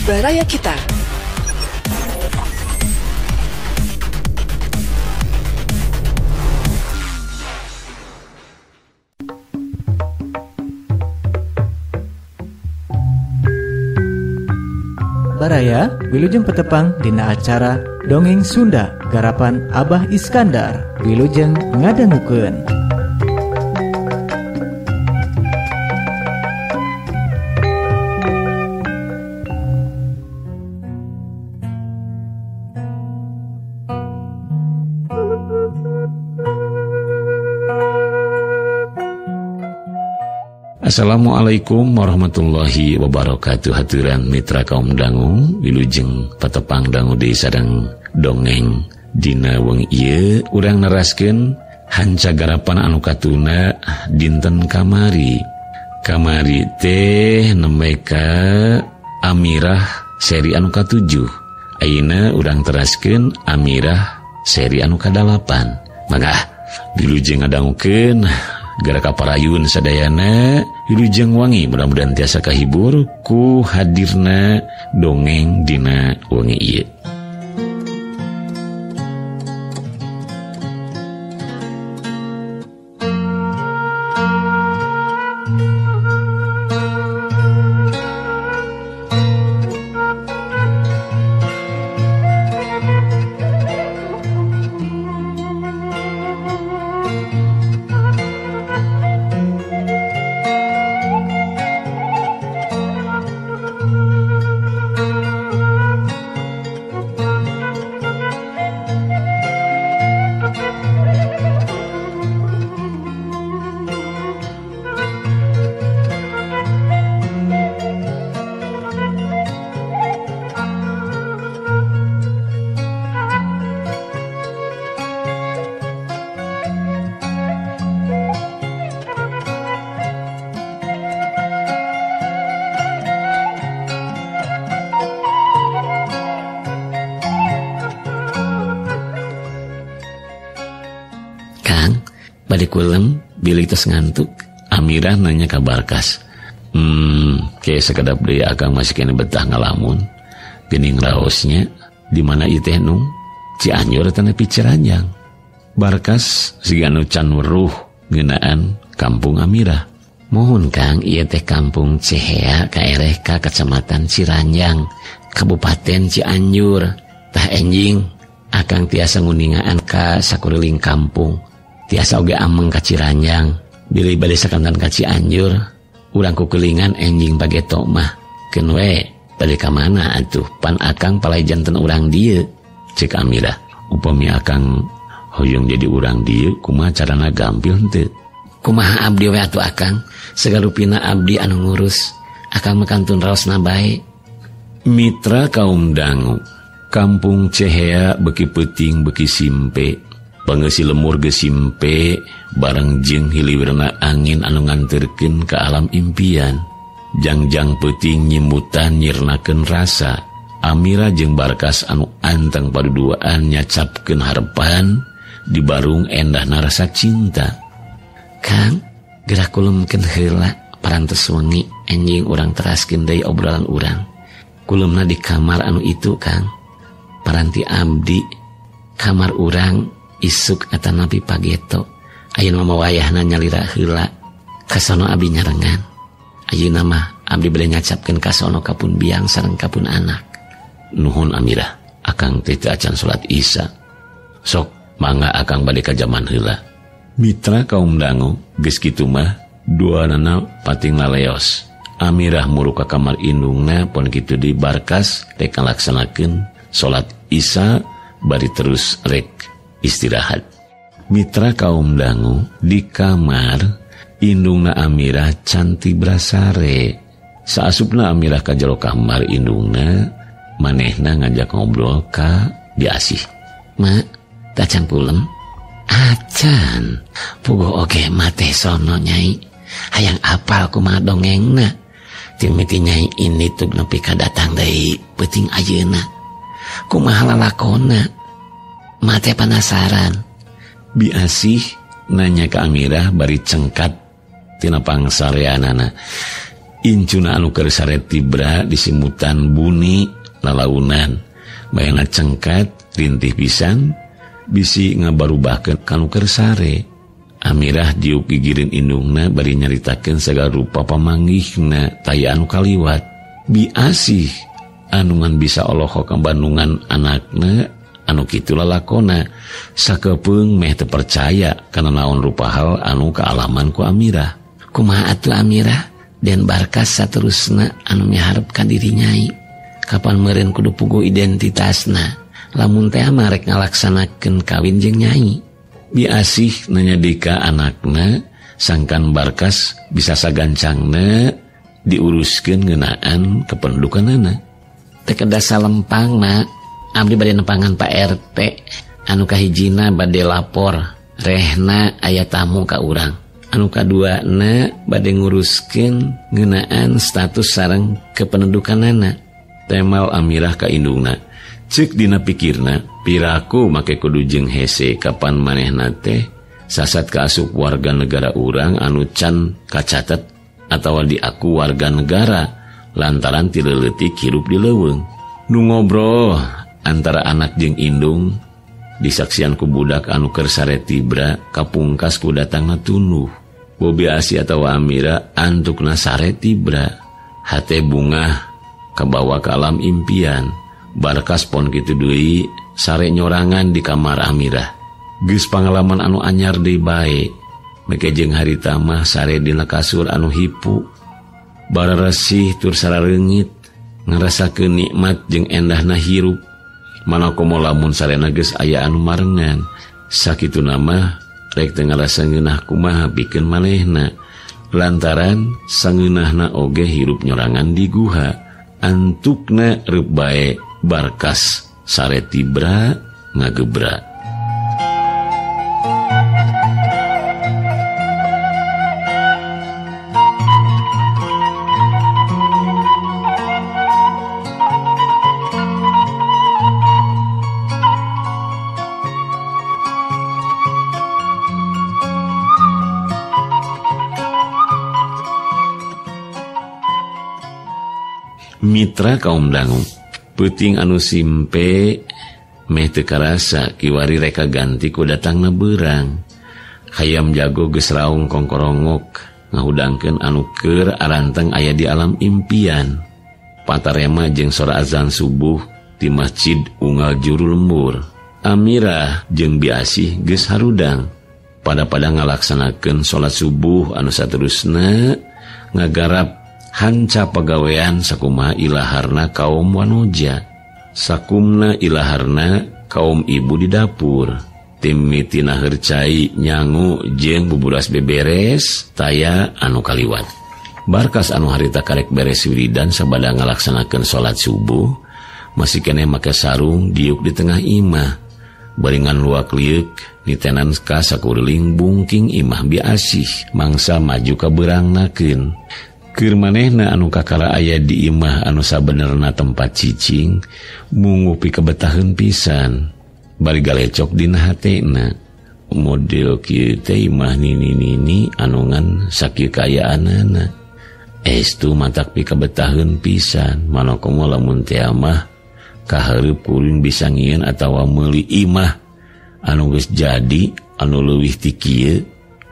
Baraya Kita. Baraya, wilujeng petepang dina acara Dongeng Sunda garapan Abah Iskandar. Wilujeng ngadangukeun. Assalamualaikum warahmatullahi wabarakatuh. Haturan mitra kaum dangu, wilujeng patepang dangu deui sareng dongeng dina wengi ieu urang neraskeun hanca garapan anu katuna dinten kamari. Kamari teh nembe ka Amirah seri anu katujuh. Ayeuna urang teraskeun Amirah seri anu kadalapan. Mangga wilujeng ngadangukeun gara kaparayun sadayana, wilujeng wangi mudah-mudahan tiasa kahibur ku hadirna dongeng dina wengi ieu. Bade kulem, bilih tos ngantuk. Amirah nanya ka Barkas. Kayak sekedap deui akang masih kena betah ngalamun. Geuning raosnya, di mana ieu teh nung? Cianjur teh Ciranjang. Barkas siga nu can weruh ngeunaan kampung Amirah. Mohon Kang, ieu teh kampung Cihea kaereh ka Kecamatan Ciranjang, Kabupaten Cianjur. Tah enjing akang tiasa nguningaan ka sakuriling kampung. Tiasa oge ameng ka Ciranjang, bilih bade sakantan ka Cianjur, urang kukulingan enjing pageto mah. Keun we, bade ka mana atuh? Pan akang palai janten urang dieu. Cek Amirah, upami akang hoyong jadi urang dieu, kumaha carana gampil henteu? Kumaha abdi we atuh akang? Sagalupina abdi anu ngurus, akang mah kantun raosna bae. Mitra kaum dangu, kampung Cihea beuki peuting beuki simpe. Pangeusi lemur geus simpe bareng jeung hiliwirna angin anu nganterkeun ka alam impian. Jangjang peuting nyimbutan nyirnakeun rasa. Amira jeung Barkas anu anteng paduduaan nyacapkeun harepan di barung endahna rasa cinta. Kang, geura kulemkeun heula parantos wengi enjing urang teraskeun deui obrolan urang. Kulemna di kamar anu itu, Kang. Paranti abdi kamar urang isuk atanapi pageto. Ayeuna mah wayahna nyalira heula. Kasono abdi nyarengan. Ayeuna mah abdi bade nyacapkeun kasono ka pun biang sareng ka pun anak. Nuhun Amirah, akang teh teu acan salat Isya. Sok mangga akang bade ka jaman heula. Mitra kaum dangu geus kitu mah duanana pating laleos. Amirah muruk ka kamar indungna pon kitu di Barkas rek ngalaksanakeun salat Isya bari terus rek istirahat. Mitra kaum dangu di kamar indungna Amirah canti brasare. Saasupna Amirah ka jero kamar indungna, manehna ngajak ngobrol ka Biasih. Ma, tacan kulem? Acan. Puguh oge mate sono nyai. Hayang apal kumaha dongengna. Timiti nyai ini tug nepi ka datang deui peuting ayeuna. Kumaha lalakonna? Mate penasaran. Biasih nanya ke Amirah bari cengkat tina pangsareanana. Incuna anu keur sare tibra disimutan buni lalaunan. Bayana cengkat rintih pisan bisi ngabarubahkeun kanu keur sare. Amirah diuk gigireun indungna bari nyaritakeun sagala rupa pamanggihna taya anu kaliwat. Biasih anu ngan bisa olohok ka bandungan anakna anu kitu lalakona sakepeung meh teu percaya kana naon rupa hal anu kaalaman ku Amirah. Kumaha atuh Amirah den barkas saterusna anu miharep ka diri nyai. Kapan meureun kudu puguh identitasna lamun teh mah rek ngalaksanakeun kawin jeung nyai. Biasih nanya dika anakna sangkan barkas bisa sagancangna diuruskeun ngeunaan kependudukanana. Teu kedah salempang mak, abdi bade nepangan Pak RT anu kahijina bade lapor rehna aya tamu ka urang. Anu kaduana bade nguruskeun ngeunaan status sareng kependudukanana. Temal Amirah ka indungna. Cek dina pikirna piraku make kudu jeung hese kapan manehna teh sasat kaasup warga negara urang anu can kacatet atawa diaku warga negara lantaran ti leutik hirup di leuweung. Nu ngobrol antara anak jeung indung disaksian ku budak anu keur sare tibra kapungkas ku datangna tunduh. Bobi Asi atawa Amira antukna sare tibra hate bungah kabawa ka alam impian. Barkas pon kitu deui sare nyorangan di kamar Amirah. Geus pangalaman anu anyar deui bae. Meke jeung harita mah sare dina kasur anu hipu. Bararesih tur sarareungit ngarasakeun nikmat jeung endahna hirup. Mana komo lamun sarena geus aya anu marengan. Sakituna mah rek teu ngarasa ngeunah kumaha pikeun manehna. Lantaran sangeunahna oge hirup nyorangan di guha. Antukna reup bae barkas sare tibra ngagebra. Mitra kaum dangu peuting anu simpe meh teu karasa kiwari reka ganti ku datangna beurang. Hayam jago geus raung kongkorongok ngahudangkeun anu keur aranteng aya di alam impian. Patarema jeung sora azan subuh di masjid unggal juru lembur. Amirah jeung Biasih geus harudang pada-pada ngalaksanakeun salat subuh anu saterusna ngagarap hanca pagawean sakumaha ilaharna kaum wanoja. Sakumna ilaharna kaum ibu di dapur. Tim mitina hercai nyangu jeung buburas beberes taya anu kaliwat. Barkas anu harita karek beres wiridan sabada ngalaksanakeun salat subuh masih keneh make sarung diuk di tengah imah. Baringan luak liuk nitenan ka sakuriling bungking imah Biasih mangsa maju ka beurangnakeun. Keur manehna anu kakara aya di imah anu sabenerna tempat cicing mungu pikabetaheun pisan bari galecok dina hatena. Model kieu teh imah nini-nini anu ngan sakieu kaayaanana estu matak pikabetaheun pisan manakomo lamun teh mah kahareup kuring bisa ngieun atawa meuli imah anu geus jadi anu leuwih ti kieu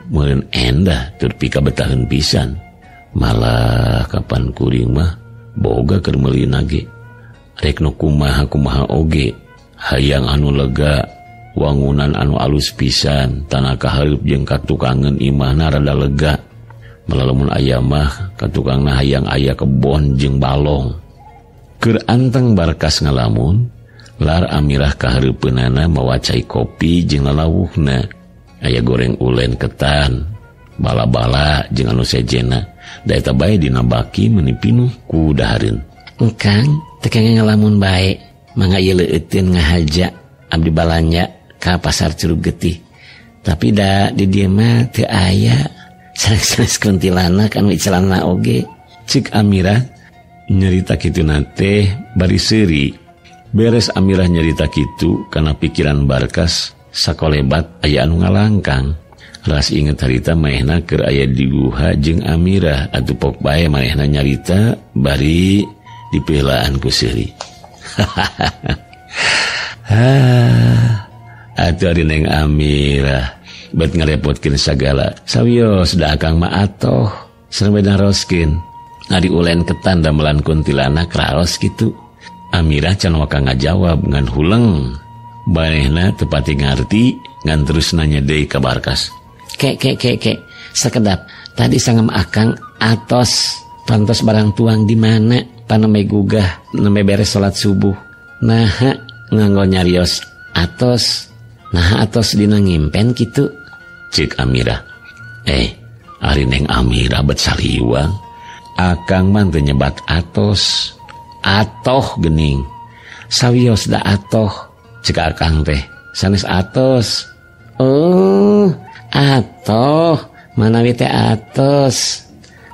meureun endah tur pikabetaheun pisan. Malah kapan kuring mah boga keur meuli nage rek nu kumaha kumaha oge hayang anu lega wangunan anu alus pisan tanah kahareup jeung katukangeun imahna rada lega. Malah lamun aya mah katukangna hayang aya kebon jeung balong. Keur anteng barkas ngalamun lar Amirah kahareupeunana mawa cai kopi jeung lalawuhna aya goreng ulen ketan bala-bala jeung anu sejena. Da eta bae dina baki meuni pinuh ku dahareun. Engkang teu kenging ngalamun bae, mangga ieu leueuteun ngahaja abdi balanja ka pasar Curug Getih. Tapi da di dieu mah teu aya sanes-sanes kuntilanak anu icelanna oge. Cik Amirah nyarita kituna teh bari seuri. Beres Amirah nyarita kitu kana pikiran barkas sakolebat aya anu ngalangkang. Ras inget harita manehna keur aya di guha jeung Amirah atuh pok bae manehna nyarita bari dipeulaan ku seuri. Atuh ari Neng Amirah bet ngarepotkeun sagala. Sawios da akang mah atoh sareng naroskeun. Ari ulen ketan damelan kuntilanak raos kitu. Amirah can waka ngajawab ngan huleng. Manehna teu pati ngarti ngan terus nanya deui ka Barkas. Ke ke ke ke sakedap tadi sangem akang atos pantos barang tuang di mana panembe gugah nembe beres salat subuh. Naha nganggo nyarios atos. Naha atos dina ngimpen kitu. Cek Amirah. Ari Neng Amirah bet saliwang. Akang mah teu nyebat atos. Atoh gening. Sawios da atoh. Cek akang teh sanes atos. Oh, atoh. Manawi teh atos.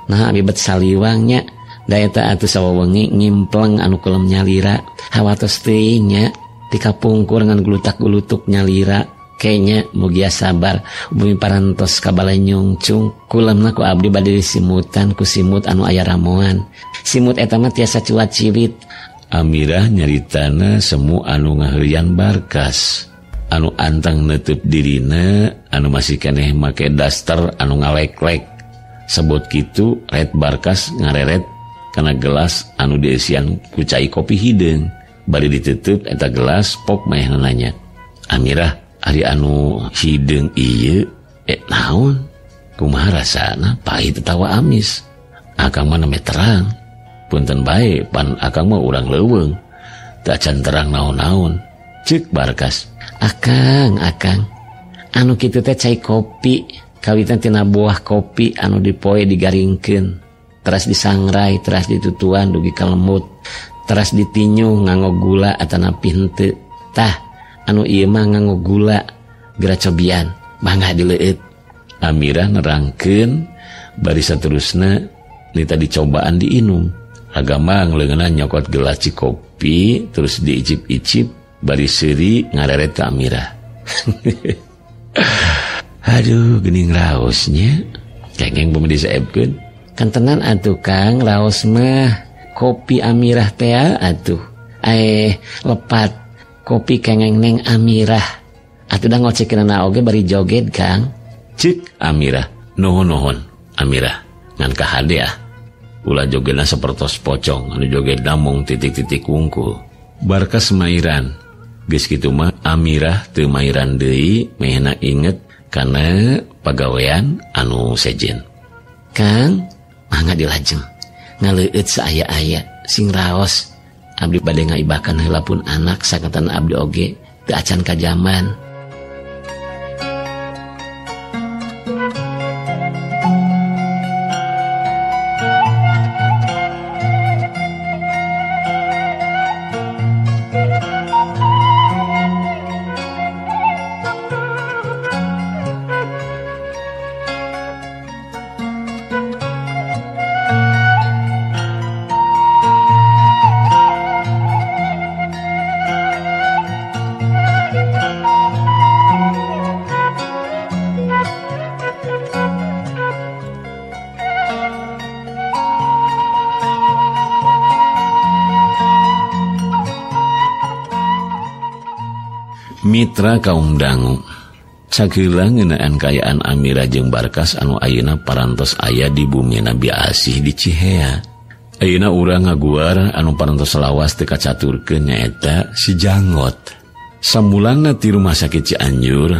Nah abi bet saliwangnya. Da eta atuh sawawengi ngimpleng anu kulem nyalira. Hawatos teuing nya. Tikapungkur ngan gulutak-gulutuk nyalira. Kayaknya mugia sabar bumi parantos kabale nyungcung kulemna ku abdi bade disimutan ku simut anu aya ramuan. Simut eta mah tiasa cuat ciwit. Amirah nyaritana semu anu ngaheureuyan Barkas anu antang neutup dirina anu masih keneh make daster anu ngaleklek. Sebut kitu ret Barkas ngareret kana gelas anu dieusian ku cai kopi hideung. Bari ditutup eta gelas pok manehna nanya, Amirah, ari anu hideung ieu naon? Kumaha rasana pahit atawa amis? Akang mah nembe terang. Punten bae pan akang mah urang leuweung. Teu acan terang naon-naon. Ceuk Barkas. Akang, akang. Anu kitu teh cai kopi, kawitan tina buah kopi anu dipoe digaringkeun, teras disangrai, teras ditutuan dugi ka lemut, teras ditinyu nganggo gula atanapi henteu. Tah, anu ieu mah nganggo gula geura cobian, mangga dileueut. Amirah nerangkeun bari saterusna nita dicobaan diinum. Agamang leungeunna nyokot gelas kopi terus diicip-icip bari seuri ngareret ka Amirah. Aduh, geuning raosnya. Kengeng bumi diseepkeun. Kantenan atuh Kang, raos mah kopi Amirah teh atuh. Lepat kopi kengeng Neng Amirah. Atuh da ngocekeunana oge bari joget Kang. Cik Amirah, nuhun-nuhun Amirah, ngan kahade ah. Ulah jogetna sapertos pocong, anu joget namung titik-titik wungkul. Barkas mairan, geus kitu mah Amirah teu mairan deui, mehna inget kana pagawean anu sejen. Kang, mangga dilajeng. Ngaleueut saaya-aya sing raos. Abdi bade ngaibakan heula pun anak sakatan abdi oge teu acan ka jaman. Mitra kaum dangu sakeula ngeunaan kaayaan Amirah jeung Barkas anu ayeuna parantos aya di bumi Nabi Asih di Cihea. Ayeuna urang ngaguar anu parantos lawas teu kacaturkeun nyaeta si Janggot. Samulangna ti rumah sakit Cianjur,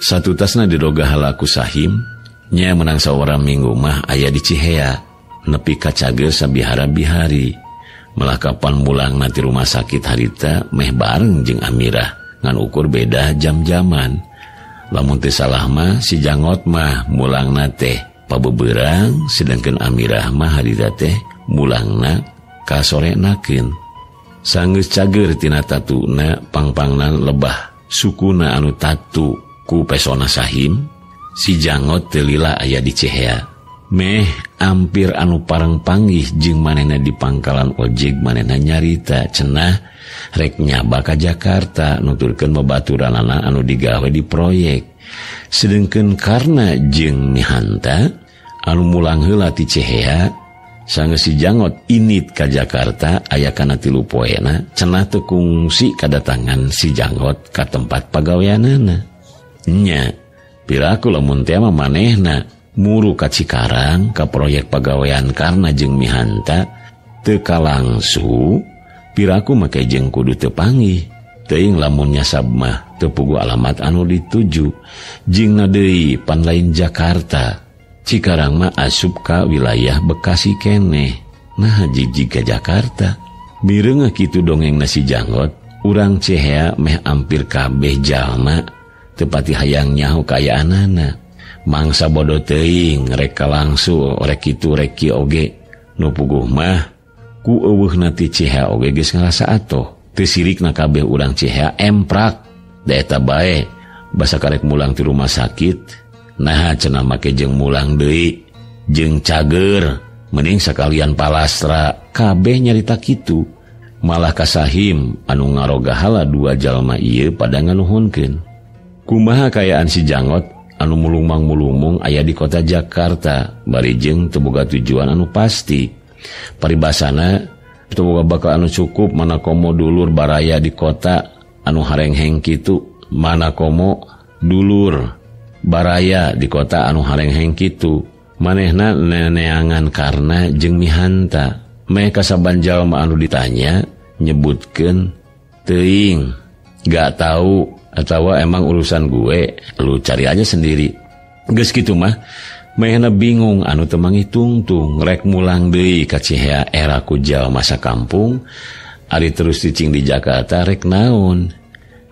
satutasna diroga halaku Sahim, nya menang saurang minggu mah aya di Cihea, nepi ka cager sabihara bihari. Malah kapan mulangna ti rumah sakit harita meh bareng jeung Amirah. Ngan ukur beda jam-jaman. Lamun teu salah mah si Janggot mah mulangna teh pabeberang, sedangkan Amirah mah harita teh mulangna ka sorenakeun. Sanggeus cager tina tatuna pangpangna lebah sukuna anu tatu ku pesona Sahim, si Janggot teu lila aya di Cihea. Meh ampir anu pareng panggih jeung manehna di pangkalan ojek manehna nyarita cenah rek nyaba ka Jakarta nuturkeun babaturanana anu digawe di proyek. Sedengkeun Karna jeung Mihanta anu mulang heula ti Cihea sanggeus si Janggot init ka Jakarta aya kana 3 poena cenah teu kungsi kadatangan si Janggot ka tempat pagaweanana. Nya piraku lamun teh mah manehna muru ka Cikarang ka proyek pagawean Karna jeung Mihanta teu kalangsu piraku make jeung kudu teu panggih. Teuing lamun nyasab mah teu puguh alamat anu dituju jeung deui pan lain Jakarta. Cikarang mah asup ka wilayah Bekasi keneh. Nah jijig ka Jakarta. Mireungeuh kitu dongeng nasi Janggot, urang Cihea meh ampir kabeh jalma teu pati hayang nyaho kaayaanana. Mangsa bodoh teuing rek kalangsu rek kitu rek kieu oge. Nu puguh mah ku euweuhna ti Cihea oge geus ngarasa atoh. Teu sirikna kabeh urang Cihea emprak. Da eta bae basa karek mulang ti rumah sakit. Nah cenah make jeung mulang deui jeung cager mending sakalian palastra kabeh nyarita kitu. Malah kasahim anu ngarogahala dua jalma ieu pada nganuhunkeun. Kumaha kaayaan si Janggot anu mulungmang-mulungmung aya di kota Jakarta bari jeung teu boga tujuan anu pasti. Paribasana teu boga bakal anu cukup mana komo dulur baraya di kota anu harengheng kitu, mana komo dulur baraya di kota anu harengheng kitu. Manehna neneangan Karna jeung Mihanta. Meh kasaban jalma anu ditanya nyebutkeun teuing, gak tahu atawa emang urusan gue, lu cari aja sendiri. Geus kitu mah manehna bingung anu teu mangitungtung rek mulang deui ka Cihea era ku jalma sakampung ari terus cicing di Jakarta rek naon.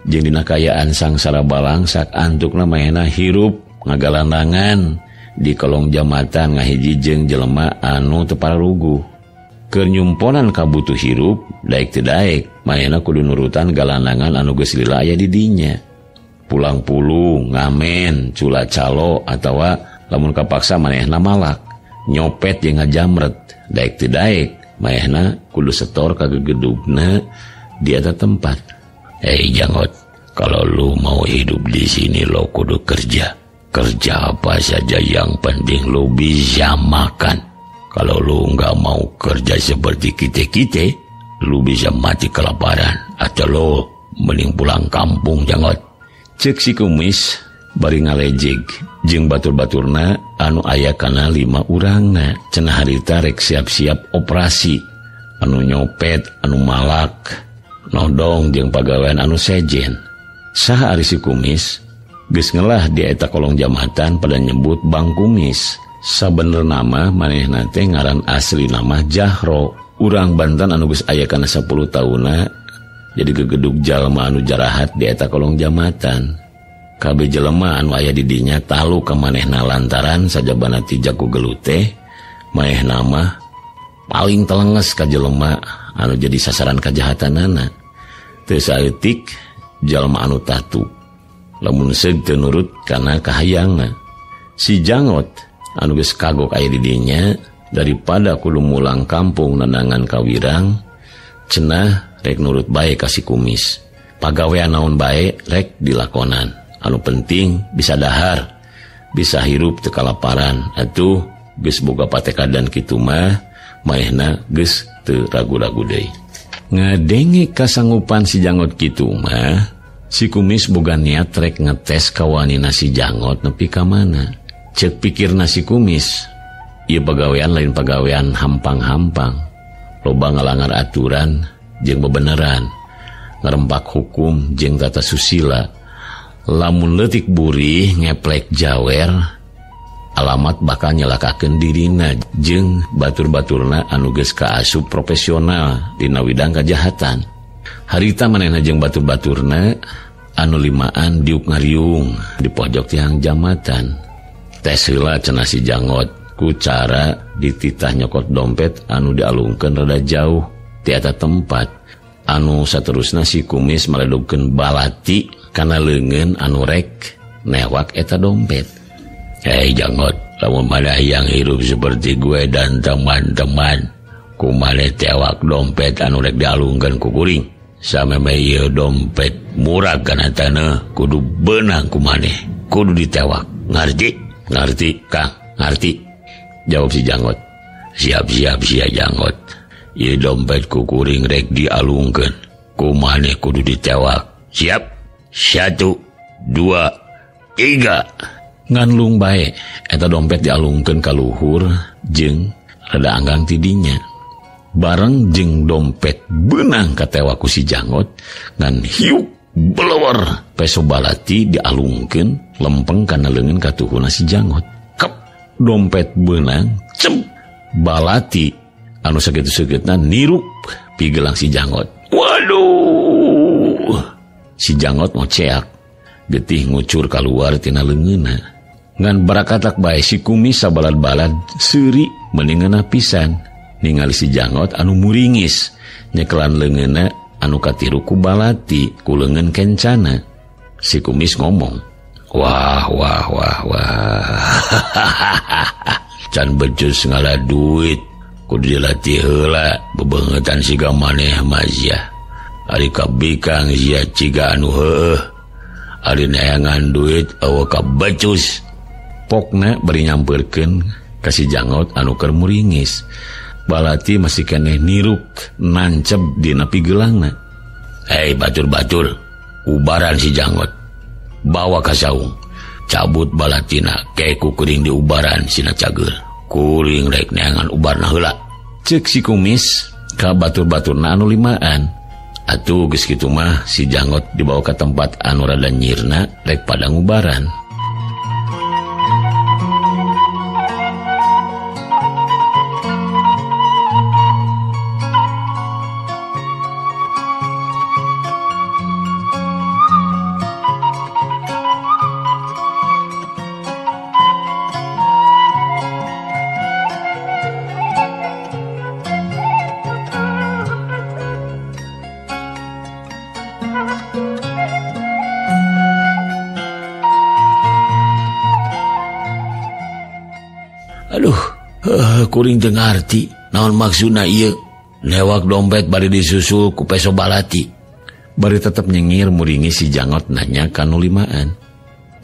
Jeung dina kaayaan sangsara balangsak antukna manehna hirup ngagalandangan di kolong jambatan ngahiji jeung jelema anu teu pararuguh. Keur nyumponan kabutuh hirup daek teu daek manehna kudu nurutan galandangan anu geus lila aya di dinya. Pulang pulung, ngamen, cula calo atawa lamun kapaksa manehna malak, nyopet jeung ngajamret daek teu daek manehna kudu setor ka gegedugna di eta tempat. Hei Janggot, kalau lu mau hidup di sini lo kudu kerja. Kerja apa saja yang penting lu bisa makan. Kalau lu nggak mau kerja seperti kita-kita, lu bisa mati kelaparan. Atau lu mending pulang kampung, Janggot. Cek si kumis bari ngalejeg jeung batur-baturna anu aya kana 5 urangna. Cenah harita rek siap-siap operasi. Anu nyopet, anu malak, nodong jeung pagawean anu sejen. Saha ari si kumis? Geus ngelah di eta kolong jambatan pada nyebut Bang Kumis. Sabenerna nama manehna teh ngaran asli nama Jahro. Urang Banten anu geus aya kana 10 taunna jadi gegedug jalma anu jarahat di eta kolong jambatan. Kabeh jelema anu aya di dinya talu ka manehna lantaran sajabana ti jago gelut teh manehna mah paling telenges ka jelema anu jadi sasaran kajahatanana. Teu saeutik jalma anu tatu lamun seug teu nurut kana kahayangna. Si Janggot anu geus kagok aya di dinya daripada kudu mulang kampung nanangan kawirang cenah rek nurut bae ka si kumis. Pagawean naon bae rek dilakonan, anu penting bisa dahar, bisa hirup teu kalaparan. Atuh geus boga patekadan kitu mah manehna geus teu ragu-ragu deui. Ngadenge kasanggupan si Janggot kitu mah si kumis boga niat rek ngetes kawanina si Janggot nepi ka mana. Cek pikirna si kumis, ieu pagawean lain pagawean hampang-hampang. Loba ngalangar aturan jeung bebeneran, ngarempak hukum jeung tata susila. Lamun leutik burih ngeplek jawer, alamat bakal nyelakakeun dirina jeung batur-baturna anu geus kaasup profesional dina widang kajahatan. Harita manehna jeung batur-baturna anu limaan diuk ngariung di pojok tiang jambatan. Tes heula cenah si Janggot ku cara dititah nyokot dompet anu dialungkeun rada jauh ti eta tempat. Anu saterusna si kumis maledugkeun balati kana leungeun anu rek newak eta dompet. Hei Janggot, lamun maneh yang hidup seperti gue dan teman-teman, kumaneh tewak dompet anu rek dialungkeun ku kuring. Sameme ieu dompet murag kana taneuh kudu beunang kumaneh. Kudu ditewak. Ngarti? Ngarti, Kang. Ngarti. Jawab si Janggot. Siap-siap sia Janggot. Ieu dompet ku kuring rek dialungkeun. Ku maneh kudu ditewak. Siap? 1, 2, 3. Nganlung bae eta dompet dialungkeun ka luhur jeung rada anggang tidinya. Bareng jeung dompet beunang katewak ku si Janggot ngan hiuk belewar peso balati dialungkeun lempeng kana leungeun katuhuna si Janggot. Kep dompet beunang cem balati anu sakitu-sakituna nirup pigelang si Janggot. Waduh, si Janggot ngoceak getih ngucur kaluar tina leungeunna. Ngan barakatak bae si Kumis sabalad-balad seuri mendingan pisan ningali si Janggot anu muringis nyekelan leungeunna anu katiru ku balati ku leungeun kencana. Si Kumis ngomong, wah wah wah wah, can becus ngala duit kudu dilatih heula bebeungetan siga maneh mah sia. Ari kabikang sia ciga anu heueuh, ari neangan duit eueuh kabecus. Pokna bari nyampeurkeun ka si Janggot anu keur muringis. Balati masih keneh niruk nancep dina pigelangna. Hei batur-batur, ubaran si Janggot. Bawa ka saung. Cabut balatina ke ku kuring di ubaran sina cager. Kuring rek neangan ubarna heula. Ceuk si Kumis ka batur-baturna anu limaan. Atuh geus kitu mah si Janggot dibawa ka tempat anu rada nyirna rek pada ngubaran. Aduh, kuring teu ngarti naon maksudna ieu. Newak dompet bari disusul ku peso balati. Bari tetep nyengir muringi si Janggot nanya ka nu limaan.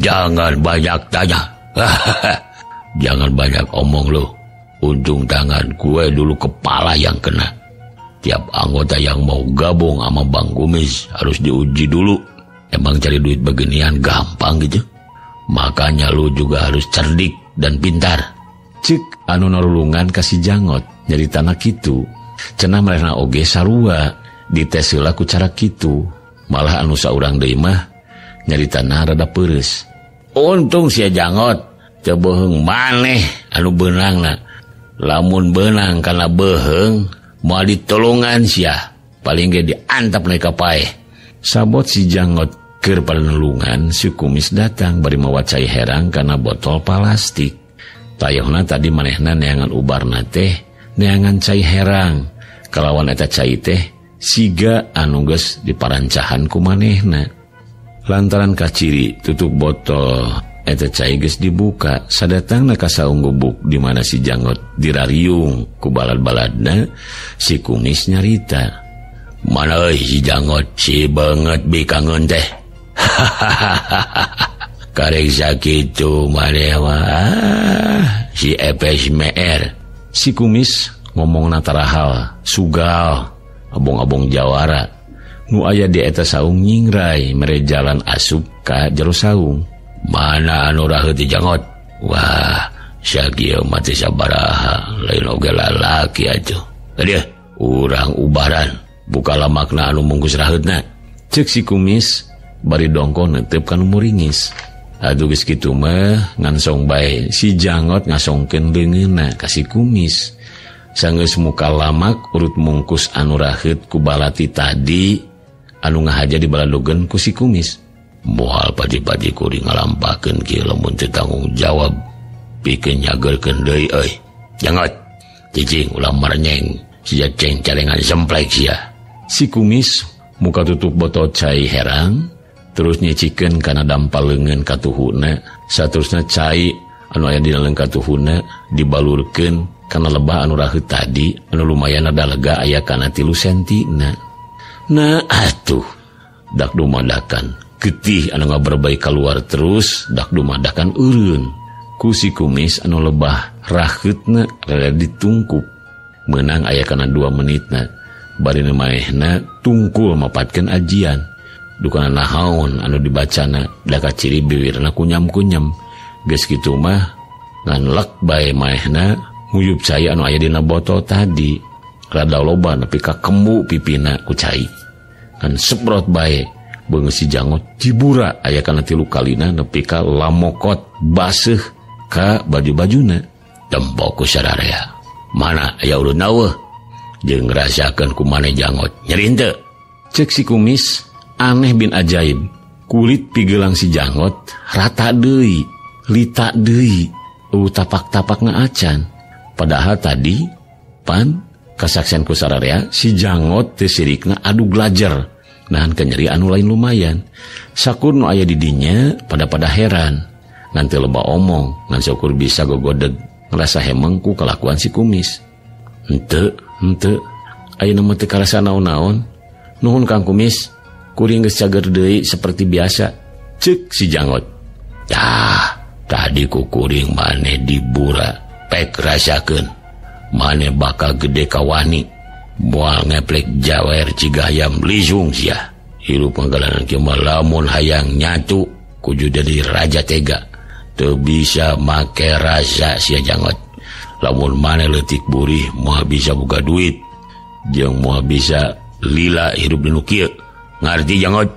Jangan banyak tanya. Jangan banyak omong lo. Untung tangan gue dulu kepala yang kena. Tiap anggota yang mau gabung sama Bang Kumis harus diuji dulu. Emang cari duit beginian gampang gitu. Makanya lu juga harus cerdik dan pintar. Cek anu narulungan ka si Janggot nyaritana kitu. Cenah manehna oge sarua dites heula ku cara kitu. Malah anu saurang deui mah nyaritana rada peureus. Untung sia Janggot teu beuheung maneh anu beunangna. Lamun beunang kana beuheung moal ditulungan sia, paling ge diantap naik ka paeh. Sabot si Janggot keur panelungan, si Kumis datang bari mawa cai herang kana botol plastik. Tayohna tadi manehna neangan ubarna teh neangan cai herang. Kalawan eta cai teh siga anu geus diparancahan ku manehna. Lantaran kaciri tutup botol eta cai geus dibuka, sadatangna ka saung gubuk di mana si Janggot dirariung ku balad-baladna, si Kumis nyarita. Mana euy si Janggot si banget bikangeun teh. Karek sakitu maneh mah si Epes Meer. Si Kumis ngomongna tarahal, sugal, abong-abong jawara. Nu aya di eta saung nyingrai mere jalan asup ka jero saung. Mana anu raheut di Janggot? Wah, sakieu mah teh sabaraha, lain oge lalaki atuh. Dieu urang ubaran, buka lamakna anu mungkus raheutna. Ceuk si Kumis bari dongko neuteup ka nu muringis. Aduh geus kitu mah ngansong bae si Janggot ngasongkeun leungeunna ka si Kumis. Sanggeus muka lamak urut mungkus anu raheut ku balati tadi anu ngahaja dibaladogeun ku si Kumis. Moal pati-pati kuring ngalampakeun kieu lamun teu tanggung jawab pikeun nyageurkeun deui euy. Janggot, cicing ulah marenyeng sia ceng calengan semplek sia. Si Kumis muka tutup botol cai herang terus nyicikeun kana dampal leungeun katuhuna, saterusna cai anu aya dina leungeun katuhuna dibalurkeun kana lebah anu raheut tadi anu lumayan rada lega aya kana 3 sentina. Nah atuh dak dumadakan Getih anu ngaberbai keluar terus dak dumadakan eureun. Ku si kumis anu lebah raheutna rada ditungkup. Meunang aya kana 2 menitna. Bari nu manehna tungkul mapatkeun ajian. Dukana nahaon anu dibacana da kaciri biwirna kunyam-kunyam. Geus kitu mah ngan lek bae manehna nguyup cai anu aya dina botol tadi. Rada loba nepi ka kembu pipina ku cai. Ngan seprot bae beungeut si Janggot cibura aya kana 3 kalina nepi ka lamokot baseuh ka baju-bajuna. Tempo ku sararea. Mana aya urut naweuh jeung ngrasakeun ku maneh Janggot nyeri henteu? Cek si kumis aneh bin ajaib. Kulit pigelang si Janggot rata deui, lita deui, tapak-tapakna acan. Padahal tadi pan kasaksian ku sararea si Janggot teu sirikna adu glajer. Nahan kenyeri anu lain lumayan. Sakur nu aya di dinya pada-pada heran. Ngan teu loba omong, ngan syukur bisa gogodeg ngrasa hemeng ku kalakuan si kumis. Henteu, henteu. Ayeuna mah teu karasa naon-naon. Nuhun Kang Kumis, kuring geus cager deui seperti biasa. Ceuk si Janggot. Tah, tadi ku kuring maneh dibura, pek rasakeun. Maneh bakal gede kawani. Moal ngeplek jawer ciga hayam lisung sia. Hirup panggalan kieu mah lamun hayang nyatu kudu jadi raja tega. Teu bisa make rasa sia Janggot. Lamun maneh leutik burih moal bisa boga duit. Jeung moal bisa lila hirup di nu kieu. Ngarti Janggot?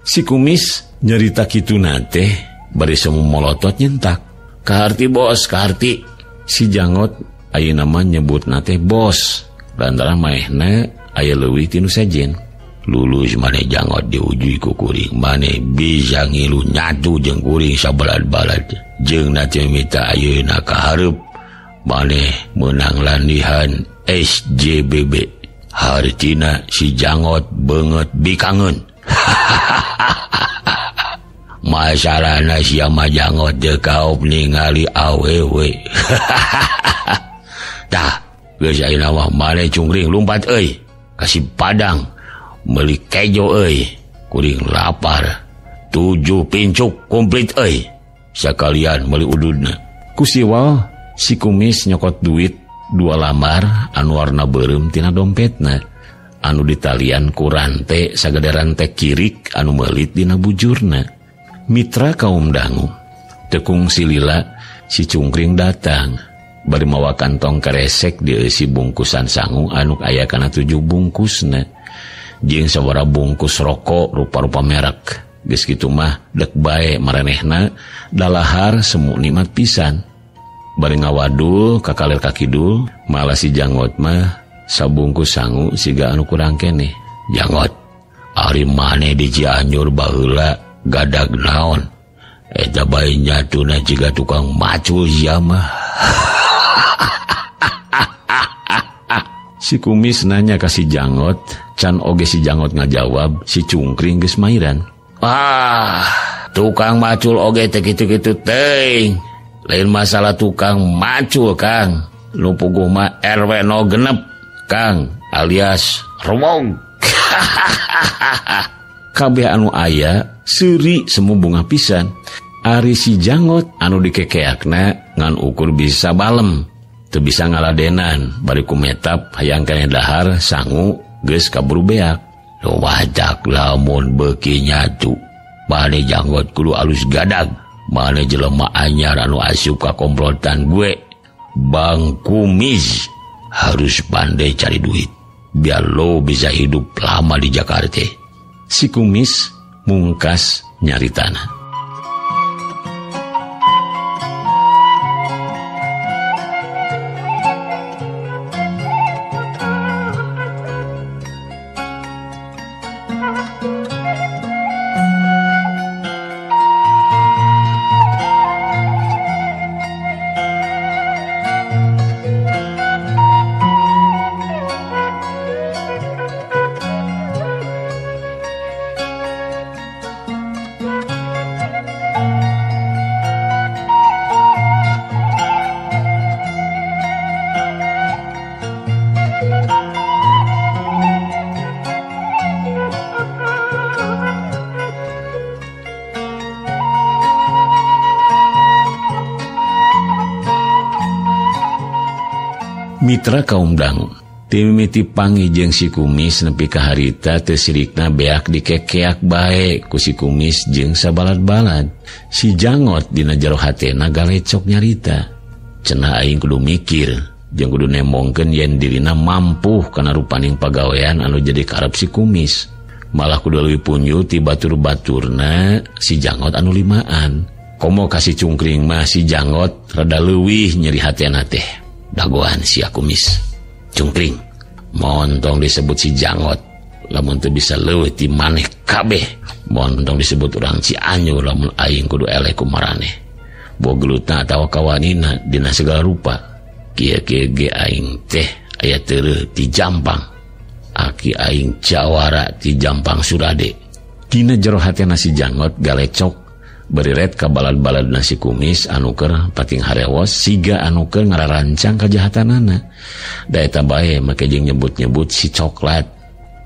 Si kumis nyarita kituna teh bari semu molotot nyentak. Kaharti bos, kaharti. Si Janggot ayeuna mah nyebutna teh bos. Lantaran manehna aya leuwih ti nu sejen. Lulus maneh Janggot diujui ku kuring. Maneh bisa ngilu nyatu jeung kuring sabalad-balad. Jeung nate mita ayeuna ka hareup maneh meunang landihan SJBB. Hartina si Janggot beungeut bikangeun. Masalahna sia mah Janggot teu kaop ningali awewe. Tah, geus ayeuna mah maneh cungring lumpat euy. Kasih padang meuli kejo euy. Kuring lapar. 7 pincuk komplit euy. Sakalian meuli ududna. Ku siwal si kumis nyokot duit 2 lambar anu warna beureum tina dompetna. Anu ditalian ku rante sagede rante kirik anu meulit dina bujurna. Mitra kaum dangu tekung silila si cungkring datang bari mawa kantong keresek dieusi bungkusan sangu anu aya kana 7 bungkusna jeung sabaraha bungkus rokok rupa-rupa merek. Geus kitu mah dek bae maranehna dalahar semu nikmat pisan. Bari ngawadul ka kaler ka kidul malah si Janggot mah sabungkus sangu siga anu kurang keneh. Janggot, ari maneh di Cianjur baheula gadag naon? Eta bae nyatuna jiga tukang macul sia mah. Si kumis nanya ka si Janggot, can oge si Janggot ngajawab, si cungkring geus mairan. Ah, tukang macul oge teh kitu-kitu teuing. Lain masalah tukang macul, Kang. Nu puguh mah RW 06, Kang, alias rewong. Kabeh anu aya seuri semu bunga pisan. Ari si Janggot anu dikekeakna ngan ukur bisa balem. Teu bisa ngaladenan, bari kumetap hayang keneh dahar sangu geus kaburu beak. Nu wajak lamun beuki nyatu. Mane Janggot kudu alus gadag. Mane jelema anyar anu asup ka komplotan gue. Bang Kumis harus pandai cari duit biar lo bisa hidup lama di Jakarta. Si Kumis mungkas nyari tanah. Mitra kaum dangu timimiti pangi jeung si Kumis nepi ka harita teu sirikna beak dikekeak bae ku si Kumis jeung sabalad-balad. Si Jangot dina jero hatena galecok nyarita. Cenah aing kudu mikir jeung kudu nembongkeun yen dirina mampuh kana rupaning pagawean anu jadi karep si Kumis. Malah kudu leuwih punjul ti batur-baturna si Jangot anu limaan. Komo ka si Cungkring mah si Jangot rada leuwih nyeri hatena teh. Dagoan sia Kumis. Cungkring, montong disebut si Jangot lamun teu bisa leuwih ti maneh kabeh. Montong disebut urang Cianjur lamun aing kudu eleh ku maraneh. Bogelutna atawa kawanina dina segala rupa. Kieu-kieu ge aing teh aya tereuh ti Jampang. Aki aing jawara ti Jampang Surade. Dina jero hatena si Jangot galecok beriret ka balad-balad nasi Kumis anu keur pating harewos siga anu keur ngararancang kajahatanana. Da eta bae make jeung nyebut-nyebut si coklat.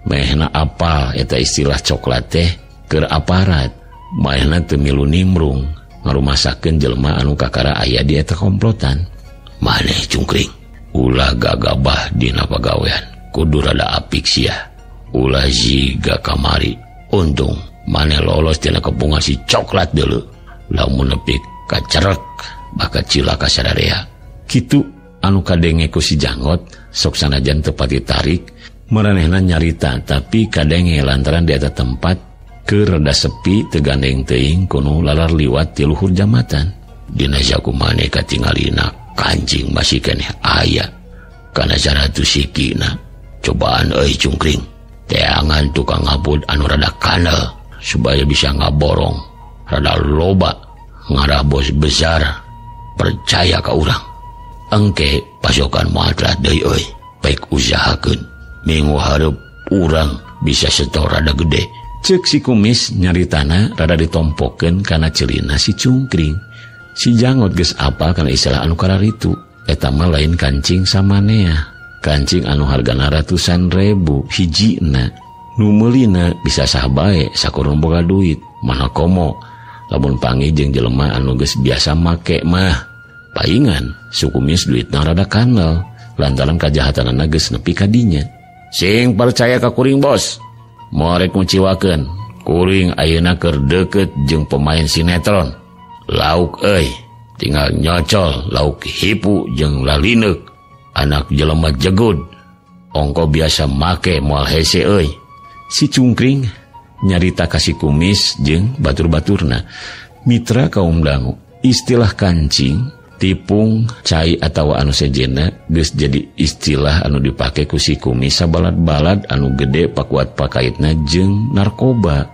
Mehna apal eta istilah coklat teh keur aparat. Maehna teu milu nimrung ngarumasakeun jelema anu kakara aya di eta komplotan. Maneh Cungkring, ulah gagabah dina pagawean, kudu rada apik sia. Ulah jiga kamari. Untung maneh lolos tina kepungan si coklat deuleu. Lamun nepi kacerek bakal cilaka sadarea. Kitu anu kadenge ku si Jangot sok sanajan teu pati tarik maranehna nyarita tapi kadenge lantaran di eta tempat keur rada sepi teu gandeng teuing kuno lalar liwat ti luhur jambatan. Dina jaku maneh katingalina kancing masih keneh aya kana 100 sikina. Cobaan euy Cungkring, teangan tukang ngabut anu rada kanal supaya bisa ngaborong rada loba ngarah bos besar percaya ka urang. Engke pasokan muatrat deui euy, baik usahakeun minggu hareup urang bisa setor rada gede. Ceuk si Kumis nyaritana rada ditompokeun kana celina si Cungkring. Si Jangot geus apal kana istilah anu kararitu. Eta mah lain kancing samanea, kancing anu hargana ratusan ribu hijina. Nu meulina bisa sah bae sakurang boga duit. Mana komo lamun panggih jeung jelema anu geus biasa make mah paingan sukumis duitna rada kanal lantaran kajahatanana geus nepi ka dinya. Sing percaya ka kuring bos, moal rek nguciwakeun. Kuring ayeuna keur deukeut jeung pemain sinetron. Lauk euy, tinggal nyocol lauk hipu jeung lalineuk. Anak jelema jegud, ongko biasa make moal hese euy. Si Cungkring nyarita ka si Kumis jeung batur-baturna. Mitra kaum dangu, istilah kancing, tipung, cai atawa anu sejenna geus jadi istilah anu dipake ku si Kumis sabalad-balad anu gede pakuat pakaitna jeung narkoba.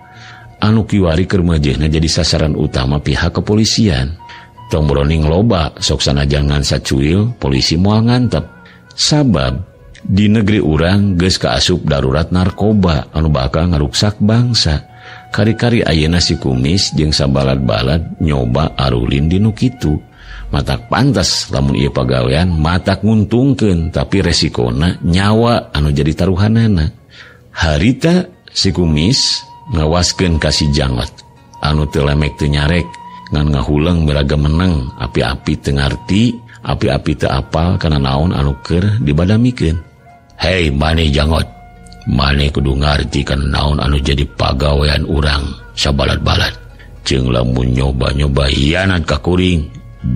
Anu kiwari keur majehna jadi sasaran utama pihak kepolisian. Tong boroning loba sok sanajan ngan sacuil polisi moal ngantep. Sabab di negeri urang geus kaasup darurat narkoba anu bakal ngaruksak bangsa. Kari-kari ayeuna si Kumis jeung sabalad-balad nyoba arulin di nu kitu. Matak pantas lamun ieu pagawean matak nguntungkeun tapi resikona nyawa anu jadi taruhanana. Harita si Kumis ngawaskeun ka si Jangot anu teu lemek teu nyarek ngan ngahuleng miraga meneng api-api teu ngarti api-api teu apal kana naon anu keur dibadamikeun. Hei maneh Jangot, maneh kudu ngarti kana naon anu jadi pagawean urang sabalad-balad. Jeung lamun nyoba-nyoba hianat ka kuring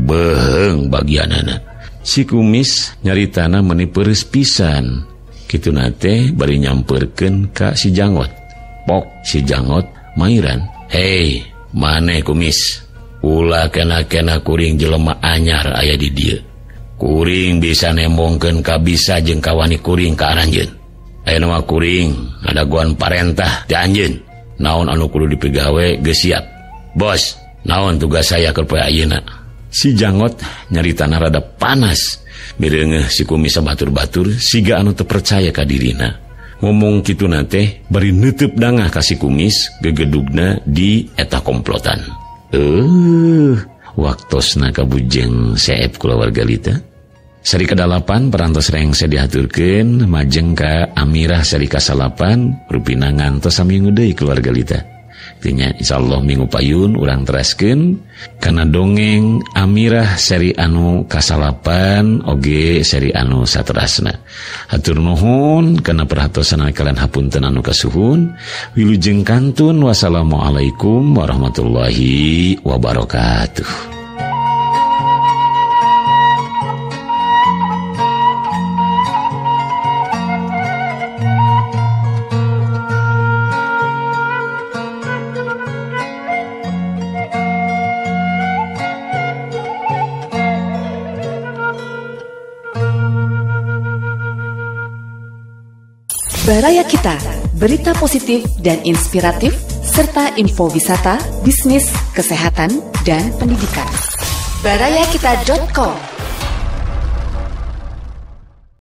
beheung bagianana. Si Kumis nyaritana meuni peureus pisan. Kituna teh bari nyampeurkeun ka si Jangot. Pok si Jangot mairan. Hei maneh Kumis, ulah kena-kena kuring jelema anyar aya di dieu. Kuring bisa nembongkeun ka bisa jeung kawani kuring ka aranjeun. Ayeuna mah kuring ngadaguan parentah ti anjeun. Naon anu kudu dipigawe geus siap. Bos, naon tugas saya keur poe ayeuna? Si Jangot nyaritana rada panas. Mireungeuh si Kumis sabatur-batur siga anu teu percaya ka dirina. Ngomong kitu na teh bari neuteub dangah ka si Kumis gegedugna di eta komplotan. Waktosna kabujeng seep kulawarga lita. Seri kedalapan perantos rengse dihaturkeun majeng ka Amirah seri kasalapan rupina ngantos saminggu deui keluarga lita. Artinya insyaallah minggu payun urang teraskeun kana dongeng Amirah seri anu kasalapan oge seri anu saterasna. Hatur nuhun kana perhatosan kalian hapunten anu kasuhun. Wilujeng kantun, wassalamualaikum warahmatullahi wabarakatuh. Baraya Kita, berita positif dan inspiratif, serta info wisata, bisnis, kesehatan, dan pendidikan. Barayakita.com.